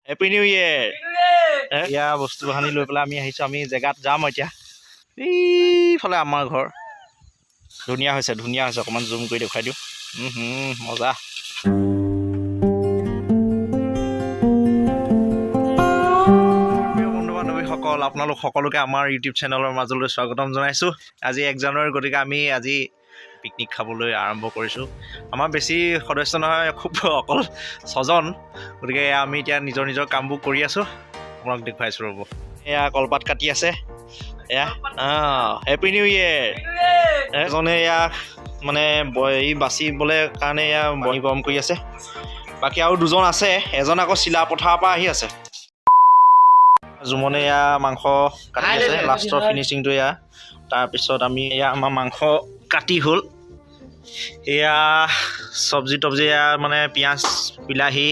Happy new year. এয়া বস্তু বাহানি লৈ পেলাই আমি আহিছোঁ। আমি জেগাত যাম এতিয়া। এইফালে আমাৰ ঘৰ। ধুনীয়া হৈছে, ধুনীয়া হৈছে। অকণমান জুম কৰি দেখুৱাই দিওঁ। মজা। প্ৰিয় বন্ধু বান্ধৱীসকল, আপোনালোক সকলোকে আমাৰ ইউটিউব চেনেলৰ মাজলৈ স্বাগতম জনাইছোঁ। আজি 1 জানুৱাৰী, গতিকে আমি আজি পিকনিক খাবলৈ আৰম্ভ কৰিছোঁ। আমাৰ বেছি সদস্য নহয়, খুব অকল ছজন। গতিকে এয়া আমি এতিয়া নিজৰ নিজৰ কামবোৰ কৰি আছোঁ। আপোনাক দেখুৱাইছোঁ, ৰ'ব। এয়া কলপাত কাটি আছে। এয়া অঁ, হেপী নিউ ইয়েৰ। এজনে এয়া মানে এই বাচিবলৈ কাৰণে এয়া বনি গৰম কৰি আছে। বাকী আৰু দুজন আছে। এজন আকৌ চিলাপথাৰৰ পৰা আহি আছে। জুমনে এয়া মাংস কাটি আছে, লাষ্টৰ ফিনিচিংটো এয়া। তাৰপিছত আমি এয়া আমাৰ মাংস কাটি হ'ল। এয়া চব্জি তব্জি, এয়া মানে পিঁয়াজ, বিলাহী,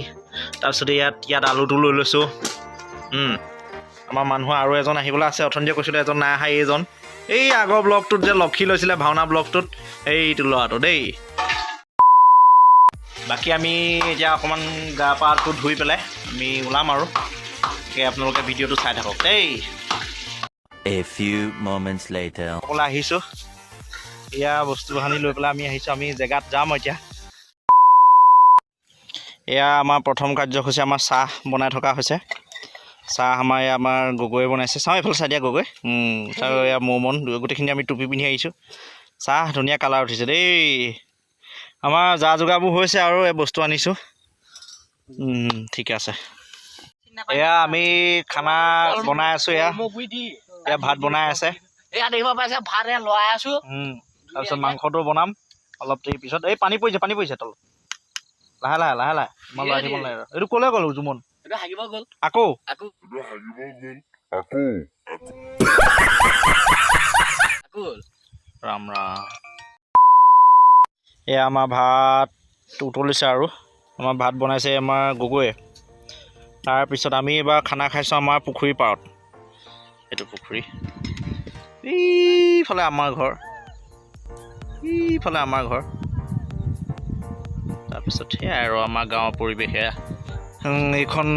তাৰপিছত ইয়াত ইয়াত আলুটো লৈ লৈছোঁ। আমাৰ মানুহ আৰু এজন আহিবলৈ আছে। অথনিতে কৈছিলোঁ, এজন নাই অহা। এইজন এই আগৰ ব্লগটোত যে লক্ষী লৈছিলে, ভাওনা ব্লগটোত, এইটো ল'ৰাটো দেই। বাকী আমি এতিয়া অকণমান গা পাটো ধুই পেলাই আমি ওলাম আৰু। গতিকে আপোনালোকে ভিডিঅ'টো চাই থাকক দেই। A few moments later. অকলে আহিছোঁ। এয়া বস্তু বাহানি লৈ পেলাই আমি আহিছোঁ। আমি জেগাত যাম এতিয়া। এয়া আমাৰ প্ৰথম কাৰ্যসূচী, আমাৰ চাহ বনাই থকা হৈছে। চাহ আমাৰ এয়া আমাৰ গগৈয়ে বনাইছে। চাওঁ, এইফালে চাই দিয়া গগৈ। আৰু এয়া মৌমন, গোটেইখিনি আমি টুপি পিন্ধি আহিছোঁ। চাহ ধুনীয়া কালাৰ উঠিছে দেই। আমাৰ যা যোগাৰবোৰ হৈছে আৰু এই বস্তু আনিছোঁ। ঠিকে আছে। এয়া আমি খানা বনাই আছোঁ। এয়া এয়া ভাত বনাই আছে। এয়া দেখিব পাইছে, ভাত এয়া লৰাই আছো। তাৰপিছত মাংসটো বনাম অলপ দেৰি পিছত। এই পানী পৰিছে, পানী পৰিছে তলত। লাহে লাহে, লাহে লাহে, ইমান লৰাই থাকিব নালাগে। এইটো ক'লৈ গ'ল জুমন? এইটো হাগিব গ'ল। আকৌ? আকৌ। আকৌ। আকৌ। ৰাম ৰাম। এয়া আমাৰ ভাত উতলিছে আৰু আমাৰ ভাত বনাইছে আমাৰ গগৈয়ে। তাৰপিছত আমি এইবাৰ খানা খাইছোঁ আমাৰ পুখুৰীৰ পাৰত। এইটো পুখুৰী। এইফালে আমাৰ ঘৰ, এইফালে আমাৰ ঘৰ। তাৰপিছত সেয়াই আৰু আমাৰ গাঁৱৰ পৰিৱেশ এয়া। এইখন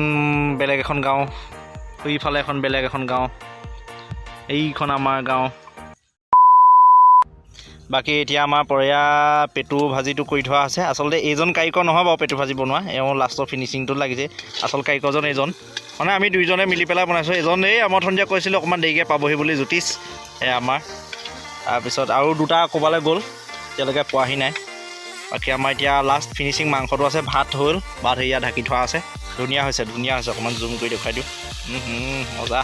বেলেগ এখন গাঁও, এইফালে এখন বেলেগ এখন গাঁও, এইখন আমাৰ গাঁও। বাকী এতিয়া আমাৰ পৰীয়া পেটু ভাজিটো কৰি থোৱা আছে। আচলতে এইজন কাৰিকৰ নহয় বাৰু পেটু ভাজি বনোৱা, এওঁ লাষ্টৰ ফিনিচিংটোত লাগিছে। আচল কাৰিকৰজন এইজন। মানে আমি দুইজনে মিলি পেলাই বনাইছোঁ। এজন এই আমাৰ সন্ধিয়া কৈছিলোঁ অকণমান দেৰিকৈ পাবহি বুলি, জ্যোতিষ এই আমাৰ। তাৰপিছত আৰু দুটা ক'ৰবালৈ গ'ল, এতিয়ালৈকে পোৱাহি নাই। বাকী আমাৰ এতিয়া লাষ্ট ফিনিচিং মাংসটো আছে। ভাত হ'ল, ভাত সেয়া ঢাকি থোৱা আছে। ধুনীয়া হৈছে, ধুনীয়া হৈছে। অকণমান জুম কৰি দেখুৱাই দিওঁ। মজা।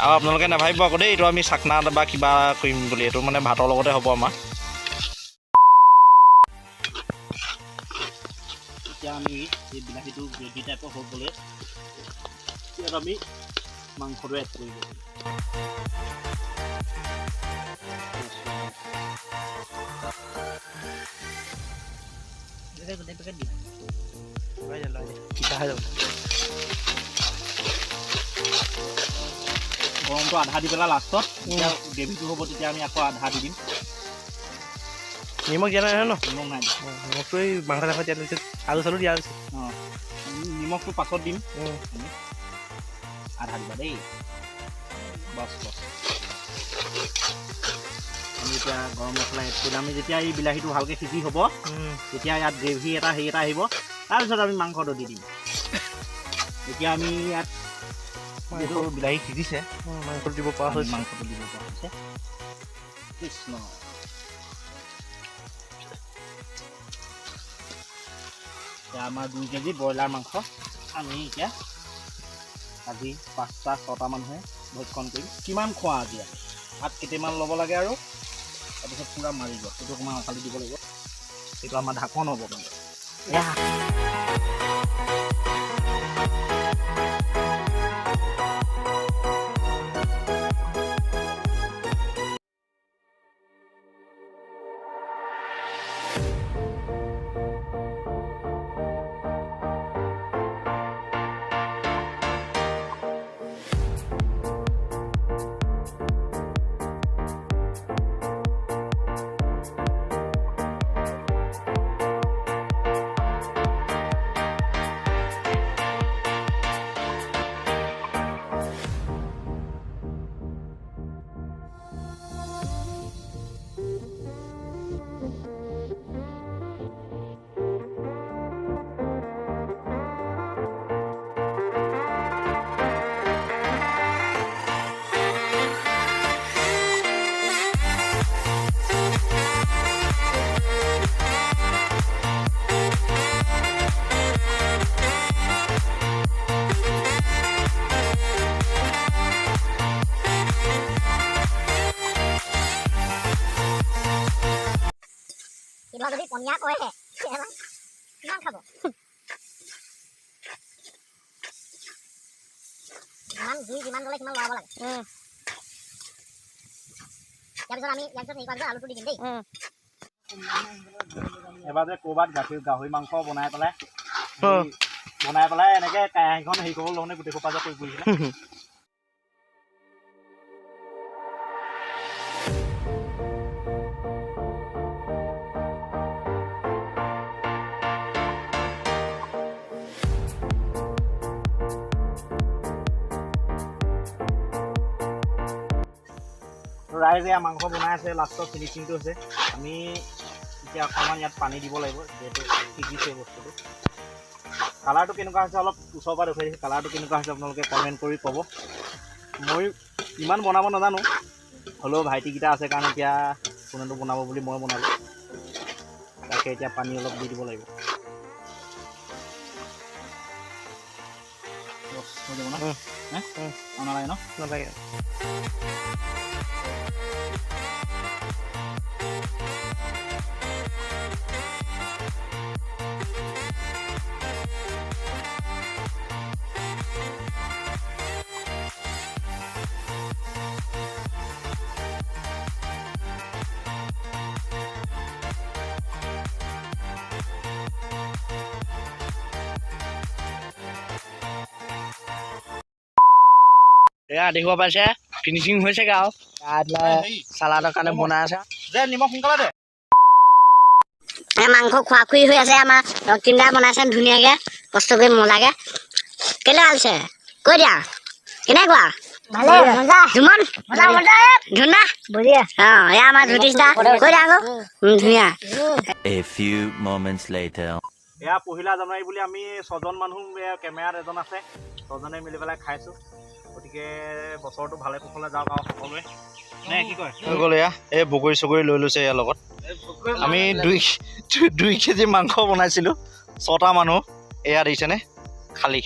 আৰু আপোনালোকে নাভাবিব আকৌ দেই, এইটো আমি চাকনা বা কিবা কৰিম বুলি। এইটো মানে ভাতৰ লগতে হ'ব আমাৰ। এতিয়া আমি এই বিলাহীটো গ্ৰেভি টাইপৰ হৈ গ'লে ইয়াত আমি মাংসটো এড কৰিব। গোটেই পেকেট দি। তিতা হৈ যাব। গৰমটো আধা দি পেলাই লাষ্টত যেতিয়া গ্ৰেভিটো হ'ব, তেতিয়া আমি আকৌ আধা দি দিম। নিমখ দিয়া নাই নহয় ন? নিমখ নাই দিয়া। নিমখটো এই মাংস চাংস দিয়া পিছত, আলু চালু দিয়া হৈছে। অঁ, নিমখটো পাছত দিম। আমি আধা দিবা দেই। বছ বছ। আমি এতিয়া গৰম মছলা এড কৰিম। আমি যেতিয়া এই বিলাহীটো ভালকৈ সিজি হ'ব, তেতিয়া ইয়াত গ্ৰেভি এটা হেৰি এটা আহিব। তাৰপিছত আমি মাংসটো দি দিম। এতিয়া আমি ইয়াত যিহেতু বিলাহী সিজিছে, মাংসটো দিব পৰা আমি হৈছে। মাংসটো দিব পৰা হৈছে। কৃষ্ণ। এতিয়া আমাৰ 2 কেজি ব্ৰইলাৰ মাংস আমি এতিয়া আজি পাঁচটা ছটা মানুহে ভক্ষণ কৰিম। কিমান খোৱা আজি আৰু ভাত কেইটামান ল'ব লাগে আৰু তাৰপিছত পূৰা মাৰি যোৱা। সেইটো অকণমান আওকালি দিব লাগিব। সেইটো আমাৰ ঢাকন হ'ব মানে। ইয়াক কয়হে কিমান খাব, যিমান জুই যিমান জ্বলে সিমান লৰাব লাগে। ইয়াৰ পিছত আমি ইয়াৰ পিছত হেৰি কৰাৰ পিছত আলুটো দি দিম দেই। এবাৰ যে ক'ৰবাত গাহৰি মাংস বনাই পেলাই বনাই পেলাই এনেকৈ কেৰাহীখন হেৰি কৰিব লওঁতে গোটেই সোপা যে কৰি পৰিছিলে। ৰাইজে মাংস বনাই আছে, লাষ্টৰ ফিনিচিংটো হৈছে। আমি এতিয়া অকণমান ইয়াত পানী দিব লাগিব, যিহেতু সিজিছে বস্তুটো। কালাৰটো কেনেকুৱা হৈছে অলপ ওচৰৰ পৰা দেখুৱাই দিছোঁ। কালাৰটো কেনেকুৱা হৈছে আপোনালোকে কমেণ্ট কৰি ক'ব। মই ইমান বনাব নাজানো, হ'লেও ভাইটিকেইটা আছে কাৰণে এতিয়া কোনেনো বনাব বুলি মই বনালোঁ। তাকে এতিয়া পানী অলপ দি দিব লাগিব। হৈ যাব ন? নালাগে ন? নালাগে। এয়া দেখিব পাইছে ফিনিচিং হৈছেগে আৰু চালাডৰ কাৰণে বনাই আছে। দে নিমখ সোনকালে দে। মাংস খোৱা খুই হৈ আছে, আমাৰ ৰক্তিম দা বনাইছে ধুনীয়াকে কষ্ট কৰি মজাকে। কেলে আলছে কৈ দিয়া কেনেকুৱা? জুমন ধুনা অ, এয়া আমাৰ জ্যোতিষ দা কৈ দিয়া আকৌ ধুনীয়া। A few moments later. এয়া 1 জানুৱাৰী বুলি আমি 6জন মানুহ, কেমেৰাত এজন আছে, 6জনে মিলি পেলাই খাইছোঁ। গতিকে বছৰটো ভালে কুশলে যাওক আৰু সকলোৱে, নে কি কয়? হৈ গ'ল। এয়া এই বগৰী চগৰী লৈ লৈছে ইয়াৰ লগত। আমি 2 কেজি মাংস বনাইছিলোঁ, 6টা মানুহ। এয়া দিছেনে খালী।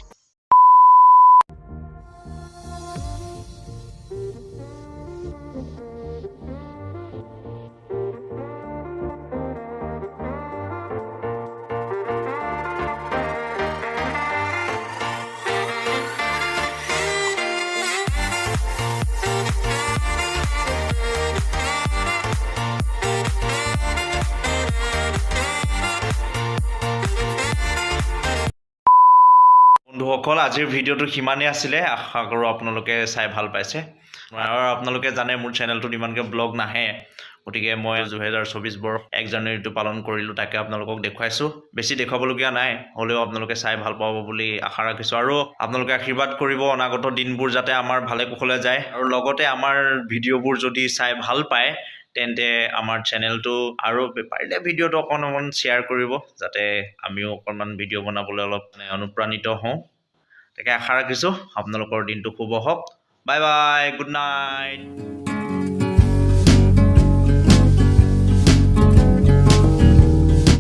বন্ধুসকল, আজিৰ ভিডিঅ'টো সিমানেই আছিলে। আশা কৰোঁ আপোনালোকে চাই ভাল পাইছে। আৰু আপোনালোকে জানে মোৰ চেনেলটোত ইমানকৈ ব্লগ নাহে, গতিকে মই 2024 বৰ্ষ 1 জানুৱাৰীটো পালন কৰিলোঁ, তাকে আপোনালোকক দেখুৱাইছোঁ। বেছি দেখুৱাবলগীয়া নাই, হ'লেও আপোনালোকে চাই ভাল পাব বুলি আশা ৰাখিছোঁ। আৰু আপোনালোকে আশীৰ্বাদ কৰিব অনাগত দিনবোৰ যাতে আমাৰ ভালে কুশলে যায়। আৰু লগতে আমাৰ ভিডিঅ'বোৰ যদি চাই ভাল পায় তেন্তে আমাৰ চেনেলটো আৰু পাৰিলে ভিডিঅ'টো অকণমান শ্বেয়াৰ কৰিব, যাতে আমিও অকণমান ভিডিঅ' বনাবলৈ অলপ মানে অনুপ্ৰাণিত হওঁ। তাকে আশা ৰাখিছোঁ। আপোনালোকৰ দিনটো শুভ হওক। Bye bye, good night.